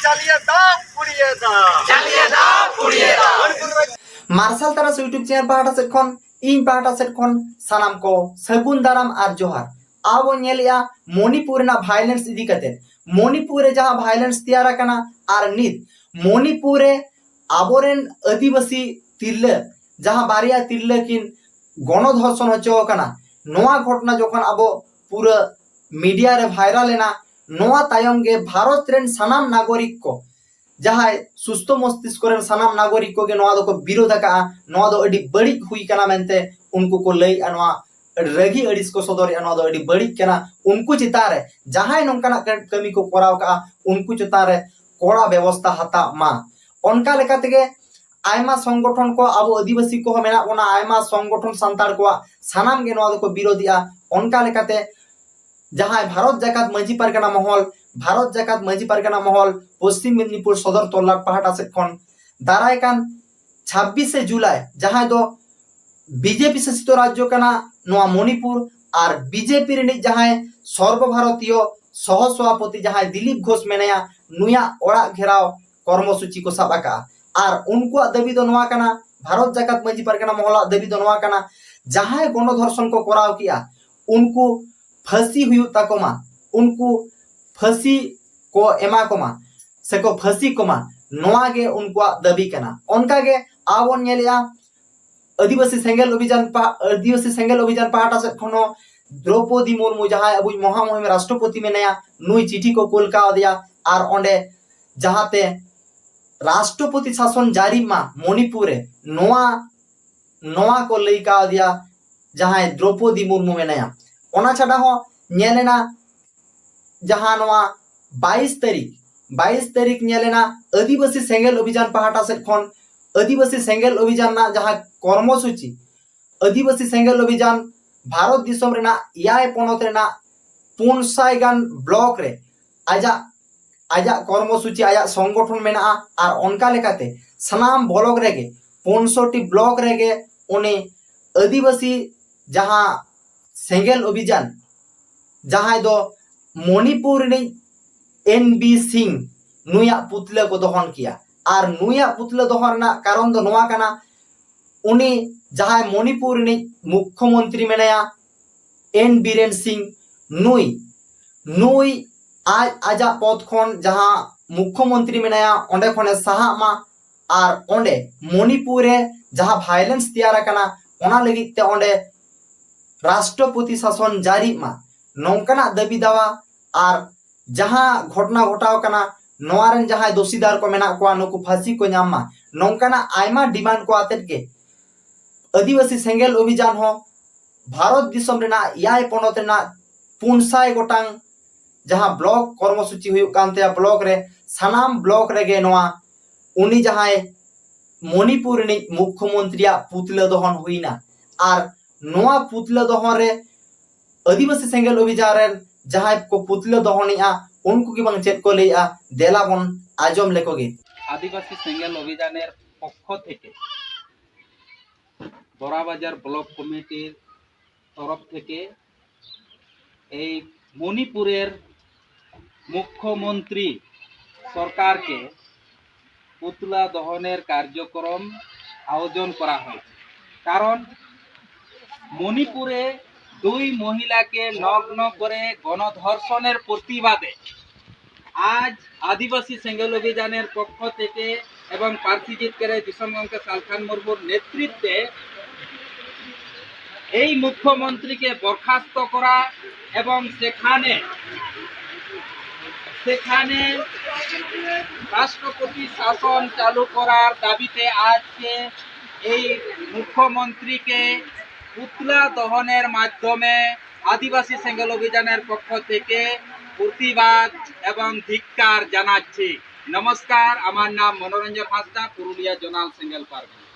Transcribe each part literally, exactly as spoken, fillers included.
ᱪᱟᱞᱤᱭᱟ ᱫᱟᱢ ᱯᱩᱲᱤᱭᱟ ᱫᱟᱢ᱾ ᱪᱟᱞᱤᱭᱟ ᱫᱟᱢ ᱯᱩᱲᱤᱭᱟ ᱫᱟᱢ᱾ ᱢᱟᱨᱥᱟᱞ ᱛᱟᱨᱟᱥ YouTube channel ᱯᱟᱦᱴᱟ ᱥᱮᱫ ᱠᱷᱚᱱ, ᱤᱧ ᱯᱟᱦᱴᱟ ᱥᱮᱫ ᱠᱷᱚᱱ ᱥᱟᱱᱟᱢ ᱠᱚ ᱥᱟᱹᱜᱩᱱ ᱫᱟᱨᱟᱢ ᱟᱨ ᱡᱚᱦᱟᱨ᱾ ᱟᱵᱚ ᱧᱮᱞᱮᱜᱼᱟ ᱢᱚᱱᱤᱯᱩᱨ ᱨᱮᱱᱟᱜ violence ᱤᱫᱤ ᱠᱟᱛᱮ, ᱢᱚᱱᱤᱯᱩᱨ ᱨᱮ ᱡᱟᱦᱟᱸ violence ᱛᱮᱭᱟᱨ ᱟᱠᱟᱱᱟ ᱟᱨ ᱱᱤᱛ ᱢᱚᱱᱤᱯᱩᱨ ᱨᱮ ᱟᱵᱚᱨᱮᱱ ᱟᱹᱫᱤᱵᱟᱹᱥᱤ ᱛᱤᱨᱞᱟᱹ, ᱡᱟᱦᱟᱸ ᱵᱟᱨᱭᱟ ᱛᱤᱨᱞᱟᱹ ᱠᱤᱱ ᱜᱚᱱᱚᱫᱷᱚᱨᱥᱚᱱ ᱦᱚᱪᱚ ᱟᱠᱟᱱᱟ, ᱱᱚᱣᱟ ᱜᱷᱚᱴᱚᱱᱟ ᱡᱚᱠᱷᱚᱱ ᱟᱵᱚ ᱯᱩᱨᱟᱹ media ᱨᱮ viral ᱮᱱᱟ, ᱱᱚᱣᱟ ᱛᱟᱭᱚᱢ ᱜᱮ ᱵᱷᱟᱨᱚᱛ ᱨᱮᱱ ᱥᱟᱱᱟᱢ ᱱᱟᱜᱚᱨᱤᱠ ᱠᱚ, ᱡᱟᱦᱟᱸᱭ ᱥᱩᱥᱛᱷᱚ ᱢᱚᱥᱛᱤᱥᱠᱚ ᱨᱮᱱ ᱥᱟᱱᱟᱢ ᱱᱟᱜᱚᱨᱤᱠ ᱠᱚᱜᱮ ᱱᱚᱣᱟ ᱫᱚᱠᱚ ᱵᱤᱨᱳᱫ ᱟᱠᱟᱜᱼᱟ᱾ ᱱᱚᱣᱟ ᱫᱚ ᱟᱹᱰᱤ ᱵᱟᱹᱲᱤᱡ ᱦᱩᱭ ᱠᱟᱱᱟ ᱢᱮᱱᱛᱮ ᱩᱱᱠᱩ ᱠᱚ ᱞᱟᱹᱭᱮᱜᱼᱟ, ᱱᱚᱣᱟ ᱟᱹᱰᱤ ᱨᱟᱹᱜᱤ ᱟᱹᱲᱤᱥ ᱠᱚ ᱥᱚᱫᱚᱨᱮᱜᱼᱟ, ᱱᱚᱣᱟ ᱫᱚ ᱟᱹᱰᱤ ᱵᱟᱹᱲᱤᱡ ᱠᱟᱱᱟ᱾ ᱩᱱᱠᱩ ᱪᱮᱛᱟᱱ ᱨᱮ ᱡᱟᱦᱟᱸᱭ ᱱᱚᱝᱠᱟᱱᱟᱜ ᱠᱟᱹ-, ᱠᱟᱹᱢᱤ ᱠᱚ ᱠᱚᱨᱟᱣ ᱠᱟᱜᱼᱟ, ᱩᱱᱠᱩ ᱪᱮᱛᱟᱱ ᱨᱮ ᱠᱚᱲᱟ ᱵᱮᱵᱚᱥᱛᱷᱟ ᱦᱟᱛᱟᱣ ᱢᱟ᱾ ᱚᱱᱠᱟ ᱞᱮᱠᱟ ᱛᱮᱜᱮ ᱟᱭᱢᱟ ᱥᱚᱝᱜᱚᱴᱷᱚᱱ ᱠᱚ ᱟᱵᱚ ᱟᱹᱫᱤᱵᱟᱹᱥᱤ ᱠᱚᱦᱚᱸ ᱢᱮᱱᱟᱜ ᱵᱚᱱᱟ, ᱟᱭᱢᱟ ᱥᱚᱝᱜᱚᱴᱷᱚᱱ ᱥᱟᱱᱛᱟᱲ ᱠᱚᱣᱟᱜ, ᱥᱟᱱᱟᱢ ᱜᱮ ᱱᱚᱣᱟ ᱫᱚᱠᱚ ᱵᱤᱨᱳᱫᱮᱜᱼᱟ᱾ ᱚᱱᱠᱟ ᱞᱮᱠᱟᱛᱮ ᱡᱟᱦᱟᱸᱭ ᱵᱷᱟᱨᱚᱛ ᱡᱟᱠᱟᱛ ᱢᱟᱹᱡᱷᱤ ᱯᱟᱨᱜᱟᱱᱟ ᱢᱚᱦᱚᱞ, ᱵᱷᱟᱨᱚᱛ ᱡᱟᱠᱟᱛ ᱢᱟᱹᱡᱷᱤ ᱯᱟᱨᱜᱟᱱᱟ ᱢᱚᱦᱚᱞ ᱯᱚᱥᱪᱤᱢ ᱢᱮᱫᱽᱱᱤᱯᱩᱨ ᱥᱚᱫᱚᱨ ᱛᱚᱞᱞᱟᱴ ᱯᱟᱦᱴᱟ ᱥᱮᱫ ᱠᱷᱚᱱ ᱫᱟᱨᱟᱭ ᱠᱟᱱ ᱪᱷᱟᱵᱵᱤᱥᱮ ᱡᱩᱞᱟᱭ, ᱡᱟᱦᱟᱸᱭ ᱫᱚ ᱵᱤᱡᱮᱯᱤ ᱥᱟᱥᱤᱛ ᱨᱟᱡᱽᱡᱚ ᱠᱟᱱᱟ ᱱᱚᱣᱟ ᱢᱚᱱᱤᱯᱩᱨ, ᱟᱨ ᱵᱤᱡᱮᱯᱤ ᱨᱤᱱᱤᱡ ᱡᱟᱦᱟᱸᱭ ᱥᱚᱨᱵᱚ ᱵᱷᱟᱨᱚᱛᱤᱭᱚ ᱥᱚᱦᱚ ᱥᱚᱵᱷᱟᱯᱚᱛᱤ ᱡᱟᱦᱟᱸᱭ ᱫᱤᱞᱤᱯ ᱜᱷᱳᱥ ᱢᱮᱱᱟᱭᱟ, ᱱᱩᱭᱟᱜ ᱚᱲᱟᱜ ᱜᱷᱮᱨᱟᱣ ᱠᱚᱨᱢᱚᱥᱩᱪᱤ ᱠᱚ ᱥᱟᱵ ᱟᱠᱟᱜᱼᱟ᱾ ᱟᱨ ᱩᱱᱠᱩᱣᱟᱜ ᱫᱟᱹᱵᱤ ᱫᱚ ᱱᱚᱣᱟ ᱠᱟᱱᱟ, ᱵᱷᱟᱨᱚᱛ ᱡᱟᱠᱟᱛ ᱢᱟᱹᱡᱷᱤ ᱯᱟᱨᱜᱟᱱᱟ ᱢᱚᱦᱚᱞᱟᱜ ᱫᱟᱹᱵᱤ ᱫᱚ ᱱᱚᱣᱟ ᱠᱟᱱᱟ, ᱡᱟᱦᱟᱸᱭ ᱜᱚᱱᱚᱫᱷᱚᱨᱥᱚᱱ ᱠᱚ ᱠᱚᱨᱟᱣ ᱠᱮᱜᱼᱟ, ᱩᱱᱠᱩ ᱯᱷᱟᱹᱥᱤ ᱦᱩᱭᱩᱜ ᱛᱟᱠᱚ ᱢᱟ, ᱩᱱᱠᱩ ᱯᱷᱟᱹᱥᱤ ᱠᱚ ᱮᱢᱟ ᱠᱚᱢᱟ ᱥᱮᱠᱚ ᱯᱷᱟᱹᱥᱤ ᱠᱚᱢᱟ, ᱱᱚᱣᱟ ᱜᱮ ᱩᱱᱠᱩᱣᱟᱜ ᱫᱟᱹᱵᱤ ᱠᱟᱱᱟ᱾ ᱚᱱᱠᱟ ᱜᱮ ᱟᱵᱚ ᱵᱚᱱ ᱧᱮᱞᱮᱜᱼᱟ, ᱟᱹᱫᱤᱵᱟᱹᱥᱤ ᱥᱮᱸᱜᱮᱞ ᱚᱵᱷᱤᱡᱟᱱ ᱯᱟ-, ᱟᱹᱫᱤᱵᱟᱹᱥᱤ ᱥᱮᱸᱜᱮᱞ ᱚᱵᱷᱤᱡᱟᱱ ᱯᱟᱦᱴᱟ ᱥᱮᱫ ᱠᱷᱚᱱ ᱦᱚᱸ ᱫᱨᱚᱯᱚᱫᱤ ᱢᱩᱨᱢᱩ, ᱡᱟᱦᱟᱸᱭ ᱟᱵᱚᱭᱤᱡ ᱢᱚᱦᱟᱢᱩᱦᱤᱢ ᱨᱟᱥᱴᱨᱚᱯᱚᱛᱤ ᱢᱮᱱᱟᱭᱟ, ᱱᱩᱭ ᱪᱤᱴᱷᱤ ᱠᱚ ᱠᱳᱞ ᱠᱟᱣᱫᱮᱭᱟ ᱟᱨ ᱚᱸᱰᱮ ᱡᱟᱦᱟᱸᱛᱮ ᱨᱟᱥᱴᱨᱚᱯᱚᱛᱤ ᱥᱟᱥᱚᱱ ᱡᱟᱹᱨᱤ ᱢᱟ ᱢᱚᱱᱤᱯᱩᱨ ᱨᱮ, ᱱᱚᱣᱟ, ᱱᱚᱣᱟ ᱠᱚ ᱞᱟᱹᱭ ᱠᱟᱣᱫᱮᱭᱟ ᱡᱟᱦᱟᱸᱭ ᱫᱨᱚᱯᱚᱫᱤ ᱢᱩᱨᱢᱩ ᱢᱮᱱᱟᱭᱟ᱾ ᱚᱱᱟ ᱪᱷᱟᱰᱟ ᱦᱚᱸ ᱧᱮᱞ ᱮᱱᱟ ᱡᱟᱦᱟᱸ ᱱᱚᱣᱟ ᱵᱟᱭᱤᱥ ᱛᱟᱹᱨᱤᱠᱷ, ᱵᱟᱭᱤᱥ ᱛᱟᱹᱨᱤᱠᱷ ᱧᱮᱞ ᱮᱱᱟ ᱟᱹᱫᱤᱵᱟᱹᱥᱤ ᱥᱮᱸᱜᱮᱞ ᱚᱵᱷᱤᱡᱟᱱ ᱯᱟᱦᱴᱟ ᱥᱮᱫ ᱠᱷᱚᱱ ᱟᱹᱫᱤᱵᱟᱹᱥᱤ ᱥᱮᱸᱜᱮᱞ ᱚᱵᱷᱤᱡᱟᱱ ᱨᱮᱱᱟᱜ ᱡᱟᱦᱟᱸ ᱠᱚᱨᱢᱚᱥᱩᱪᱤ, ᱟᱹᱫᱤᱵᱟᱹᱥᱤ ᱥᱮᱸᱜᱮᱞ ᱚᱵᱷᱤᱡᱟᱱ ᱵᱷᱟᱨᱚᱛ ᱫᱤᱥᱚᱢ ᱨᱮᱱᱟᱜ ᱮᱭᱟᱭ ᱯᱚᱱᱚᱛ ᱨᱮᱱᱟᱜ ᱯᱩᱱ ᱥᱟᱭ ᱜᱟᱱ ᱵᱞᱚᱠ ᱨᱮ ᱟᱡᱟᱜ, ᱟᱡᱟᱜ ᱠᱚᱨᱢᱚᱥᱩᱪᱤ, ᱟᱡᱟᱜ ᱥᱚᱝᱜᱚᱴᱷᱚᱱ ᱢᱮᱱᱟᱜᱼᱟ᱾ ᱟᱨ ᱚᱱᱠᱟ ᱞᱮᱠᱟᱛᱮ ᱥᱟᱱᱟᱢ ᱵᱞᱚᱠ ᱨᱮᱜᱮ, ᱯᱩᱱᱥᱚᱴᱤ ᱵᱞᱚᱠ ᱨᱮᱜᱮ ᱩᱱᱤ ᱟᱹᱫᱤᱵᱟᱹᱥᱤ ᱡᱟᱦᱟᱸ ᱥᱮᱸᱜᱮᱞ ᱚᱵᱷᱤᱡᱟᱱ, ᱡᱟᱦᱟᱸᱭ ᱫᱚ ᱢᱚᱱᱤᱯᱩᱨ ᱨᱤᱱᱤᱡ ᱮᱱ ᱵᱤ ᱥᱤᱝ, ᱱᱩᱭᱟᱜ ᱯᱩᱛᱞᱟᱹ ᱠᱚ ᱫᱚᱦᱚᱱ ᱠᱮᱭᱟ᱾ ᱟᱨ ᱱᱩᱭᱟᱜ ᱯᱩᱛᱞᱟᱹ ᱫᱚᱦᱚᱱ ᱨᱮᱱᱟᱜ ᱠᱟᱨᱚᱱ ᱫᱚ ᱱᱚᱣᱟ ᱠᱟᱱᱟ, ᱩᱱᱤ ᱡᱟᱦᱟᱸᱭ ᱢᱚᱱᱤᱯᱩᱨ ᱨᱤᱱᱤᱡ ᱢᱩᱠᱠᱷᱚ ᱢᱚᱱᱛᱨᱤ ᱢᱮᱱᱟᱭᱟ, ᱮᱱ ᱵᱤᱨᱮᱱ ᱥᱤᱝ, ᱱᱩᱭ, ᱱᱩᱭ ᱟᱡ ᱟᱡᱟᱜ ᱯᱚᱫ ᱠᱷᱚᱱ ᱡᱟᱦᱟᱸ ᱢᱩᱠᱠᱷᱚ ᱢᱚᱱᱛᱨᱤ ᱢᱮᱱᱟᱭᱟ, ᱚᱸᱰᱮ ᱠᱷᱚᱱᱮ ᱥᱟᱦᱟᱜ ᱢᱟ᱾ ᱟᱨ ᱚᱸᱰᱮ ᱢᱚᱱᱤᱯᱩᱨ ᱨᱮ ᱡᱟᱦᱟᱸ violence ᱛᱮᱭᱟᱨ ᱟᱠᱟᱱᱟ, ᱚᱱᱟ ᱞᱟᱹᱜᱤᱫ ᱛᱮ ᱚᱸᱰᱮ ᱨᱟᱥᱴᱨᱚᱯᱚᱛᱤ ᱥᱟᱥᱚᱱ ᱡᱟᱹᱨᱤᱜ ᱢᱟ, ᱱᱚᱝᱠᱟᱱᱟᱜ ᱫᱟᱹᱵᱤ ᱫᱟᱣᱟ᱾ ᱟᱨ ᱡᱟᱦᱟᱸ ᱜᱷᱚᱴᱚᱱᱟ ᱜᱷᱚᱴᱟᱣ ᱠᱟᱱᱟ, ᱱᱚᱣᱟ ᱨᱮᱱ ᱡᱟᱦᱟᱸᱭ ᱫᱳᱥᱤᱫᱟᱨ ᱠᱚ ᱢᱮᱱᱟᱜ ᱠᱚᱣᱟ, ᱱᱩᱠᱩ ᱯᱷᱟᱹᱥᱤ ᱠᱚ ᱧᱟᱢ ᱢᱟ, ᱱᱚᱝᱠᱟᱱᱟᱜ ᱟᱭᱢᱟ demand ᱠᱚ ᱟᱛᱮᱫ ᱜᱮ ᱟᱹᱫᱤᱵᱟᱹᱥᱤ ᱥᱮᱸᱜᱮᱞ ᱚᱵᱷᱤᱡᱟᱱ ᱦᱚᱸ ᱵᱷᱟᱨᱚᱛ ᱫᱤᱥᱚᱢ ᱨᱮᱱᱟᱜ ᱮᱭᱟᱭ ᱯᱚᱱᱚᱛ ᱨᱮᱱᱟᱜ ᱯᱩᱱ ᱥᱟᱭ ᱜᱚᱴᱟᱝ ᱡᱟᱦᱟᱸ block ᱠᱚᱨᱢᱚᱥᱩᱪᱤ ᱦᱩᱭᱩᱜ ᱠᱟᱱ ᱛᱟᱭᱟ, block ᱨᱮ, ᱥᱟᱱᱟᱢ block ᱨᱮᱜᱮ ᱱᱚᱣᱟ ᱩᱱᱤ ᱡᱟᱦᱟᱸᱭ ᱢᱚᱱᱤᱯᱩᱨ ᱨᱤᱱᱤᱡ ᱢᱩᱠᱠᱷᱚ ᱢᱚᱱᱛᱨᱤᱭᱟᱜ ᱯᱩᱛᱞᱟᱹ ᱫᱚᱦᱚᱱ ᱦᱩᱭᱱᱟ᱾ ᱟᱨ ᱱᱚᱣᱟ ᱯᱩᱛᱞᱟᱹ ᱫᱚᱦᱚᱱ ᱨᱮ ᱟᱹᱫᱤᱵᱟᱹᱥᱤ ᱥᱮᱸᱜᱮᱞ ᱚᱵᱷᱤᱡᱟᱱ ᱨᱮᱱ ᱡᱟᱦᱟᱸᱭ ᱠᱚ ᱯᱩᱛᱞᱟᱹ ᱫᱚᱦᱚᱱᱮᱜᱼᱟ, ᱩᱱᱠᱩ ᱜᱮ ᱵᱟᱝ ᱪᱮᱫ ᱠᱚ ᱞᱟᱹᱭᱮᱜᱼᱟ, ᱫᱮᱞᱟ ᱵᱚᱱ ᱟᱸᱡᱚᱢ ᱞᱮᱠᱚ ᱜᱮ᱾ আদিবাসী সেঙ্গেল অভিযানের পক্ষ থেকে, বড়াবাজার ব্লক কমিটির তরফ থেকে এই মণিপুরের মুখ্যমন্ত্রী সরকারকে পুতলা দহনের কার্যক্রম আয়োজন করা হয়েছে। কারণ মণিপুরে দুই মহিলাকে নগ্ন করে গণধর্ষণের প্রতিবাদে আজ আদিবাসী সেঙ্গেল অভিযানের পক্ষ থেকে এবং পার্সিজিৎ কেরে, জিসম গমকে, সালখান মুর্মুর নেতৃত্বে এই মুখ্যমন্ত্রীকে বরখাস্ত করা এবং সেখানে সেখানে রাষ্ট্রপতি শাসন চালু করার দাবিতে আজকে এই মুখ্যমন্ত্রীকে পুতলা দহনের মাধ্যমে আদিবাসী সেঙ্গেল অভিযানের পক্ষ থেকে প্রতিবাদ এবং ধিক্কার জানাচ্ছি। নমস্কার, আমার নাম মনোরঞ্জন হাঁসদা, পুরুলিয়া জোনাল সেঙ্গেল পারগানা।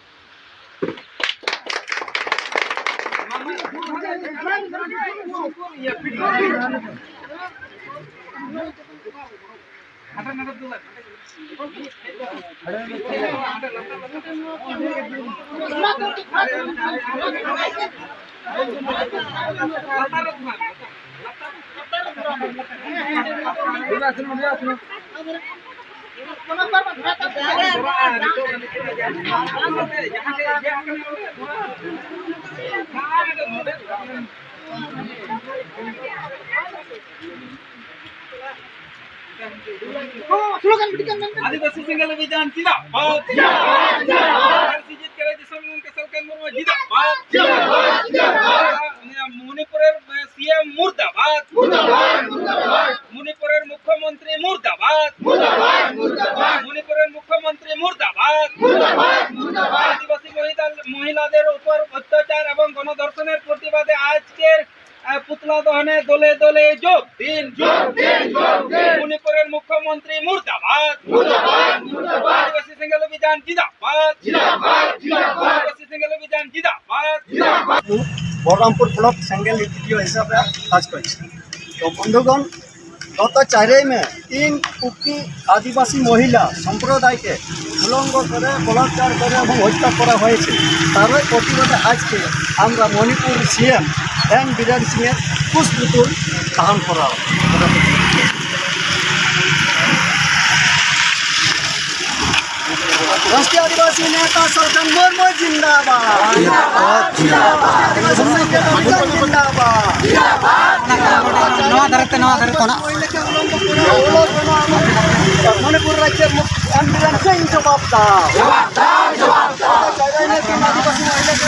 ᱟᱹᱫᱤᱵᱟᱹᱥᱤ ᱥᱮᱸᱜᱮᱞ ᱚᱵᱷᱤᱡᱟᱱ ᱡᱤᱱᱫᱟᱵᱟᱫ᱾ ᱡᱤᱱᱫᱟᱵᱟᱫ, ᱡᱤᱱᱫᱟᱵᱟᱫ᱾ ᱟᱹᱫᱤᱵᱟᱹᱥᱤ ᱡᱤᱛᱠᱟᱹᱨ ᱫᱤᱥᱚᱢ ᱜᱚᱢᱠᱮ ᱥᱟᱞᱠᱷᱟᱱ ᱢᱩᱨᱢᱩ ᱡᱤᱱᱫᱟᱵᱟᱫ᱾ ᱡᱤᱱᱫᱟᱵᱟᱫ, ᱡᱤᱱᱫᱟᱵᱟᱫ᱾ ᱢᱚᱱᱤᱯᱩᱨ ᱨᱮ ᱥᱤ ᱮᱢ ᱢᱩᱨᱫᱟᱵᱟᱫ᱾ ᱢᱩᱨᱫᱟᱵᱟᱫ, ᱢᱩᱨᱫᱟᱵᱟᱫ᱾ ᱢᱚᱱᱤᱯᱩᱨ ᱨᱮ ᱢᱩᱠᱷᱭᱚᱢᱚᱱᱛᱨᱤ ᱢᱩᱨᱫᱟᱵᱟᱫ᱾ মুর্দাবাদ, মুর্দাবাদ। মণিপুরের মুখ্যমন্ত্রী মুর্দাবাদ। মুর্দাবাদ, মুর্দাবাদ। আদিবাসী মহিলা, মহিলাদের উপর অত্যাচার এবং গণধর্ষণের প্রতিবাদে আজকের, আহ, পুতলা দহনে দলে দলে যোগ দিন। যোগ দিন, যোগ দিন। মণিপুরের মুখ্যমন্ত্রী মুর্দাবাদ। মুর্দাবাদ, মুর্দাবাদ। আদিবাসী সেঙ্গেল অভিযান জিন্দাবাদ। জিন্দাবাদ, জিন্দাবাদ। আদিবাসী সেঙ্গেল অভিযান জিন্দাবাদ। জিন্দাবাদ। বহরমপুর ব্লক সেঙ্গেল লিপিকীয় হিসাবে কাজ করছি। তো বন্ধুগণ, গত চারই মে তিন কুকি আদিবাসী মহিলা সম্প্রদায়কে উলঙ্গ করে বলাৎকার করে এবং হত্যা করা হয়েছে। তারই প্রতিবাদে আজকে আমরা মণিপুর সিএম এন বীরেন সিংয়ের পুষ্পতুল দাহন করা। রাষ্ট্রীয় আদিবাসী নেতা সরকার মুর্মু জিন্দাবাদ। জিন্দাবাদ, জিন্দাবাদ। রাষ্ট্রীয় আদিবাসী নেতা সরকার জিন্দাবাদ। ᱱᱚᱣᱟ ᱫᱷᱟᱨᱮ ᱛᱮ, ᱱᱚᱣᱟ ᱫᱷᱟᱨᱮ ᱛᱮ, ᱚᱱᱟ᱾ মণিপুর রাজ্যের মুখ-, এন বীরেন সিং জবাব দাও। জবাব দাও, জবাব দাও। চাইলে তুমি আদিবাসী মহিলাকে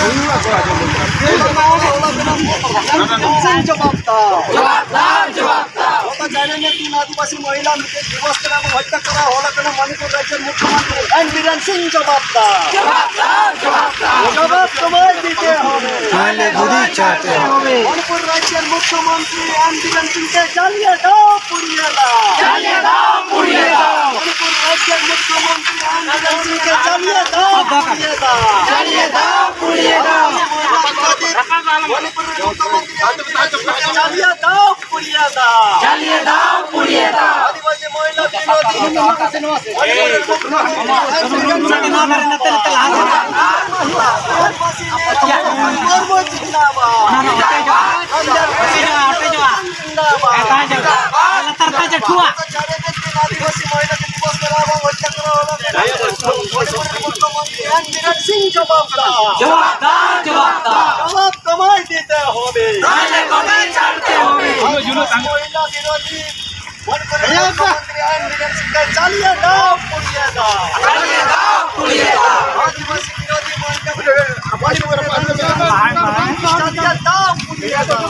সিং জবাব দাও। জবাব দাও, জবাব দাও। গত চারই মে তিন আদিবাসী মহিলা দিবস করে এবং হত্যা করা হলো কেন মণিপুর রাজ্যের মুখ্যমন্ত্রী এন বীরেন সিং জবাব দাও। জবাব দাও, জবাব দাও। জবাব তোমায় দিতে হবে। নাহলে গুলি চালাতে হবে। মণিপুর রাজ্যের মুখ্যমন্ত্রী এন বীরেন সিংকে জ্বালিয়ে দাও, পুড়িয়ে দাও। জ্বালিয়ে দাও, পুড়িয়ে দাও। মণিপুর রাজ্যের মুখ্যমন্ত্রী এন বীরেন সিংকে জ্বালিয়ে দাও, পুড়িয়ে দাও। জ্বালিয়ে দাও, পুড়িয়ে দাও। মণিপুরের মুখ্যমন্ত্রী এন বীরেন সিংকে জ্বালিয়ে দাও, পুড়িয়ে দাও। জ্বালিয়ে দাও, পুড়িয়ে দাও। আদিবাসী মহিলা বিরোধী। আদিবাসী নেতা মুর্মু জিন্দাবাদ। জিন্দাবাদ। ᱞᱟᱛᱟᱨ ᱛᱮ ᱪᱟᱹᱴᱷᱩᱣᱟᱜ᱾ আদিবাসী মহিলা দিবস করা মণিপুরের মুখ্যমন্ত্রী এন বীরেন সিং জবাব দাও। জবাব দাও, জবাব দাও। জবাব তোমায় দিতে হবে। নাহলে কবে ছাড়তে হবে? মহিলা বিরোধী মণিপুরের মুখ্যমন্ত্রী এন বীরেন সিংকে জ্বালিয়ে দাও, পুড়িয়ে দাও। জ্বালিয়ে দাও, পুড়িয়ে দাও। আদিবাসী বিরোধী মণিপুরের জ্বালিয়ে দাও, পুড়িয়ে দাও।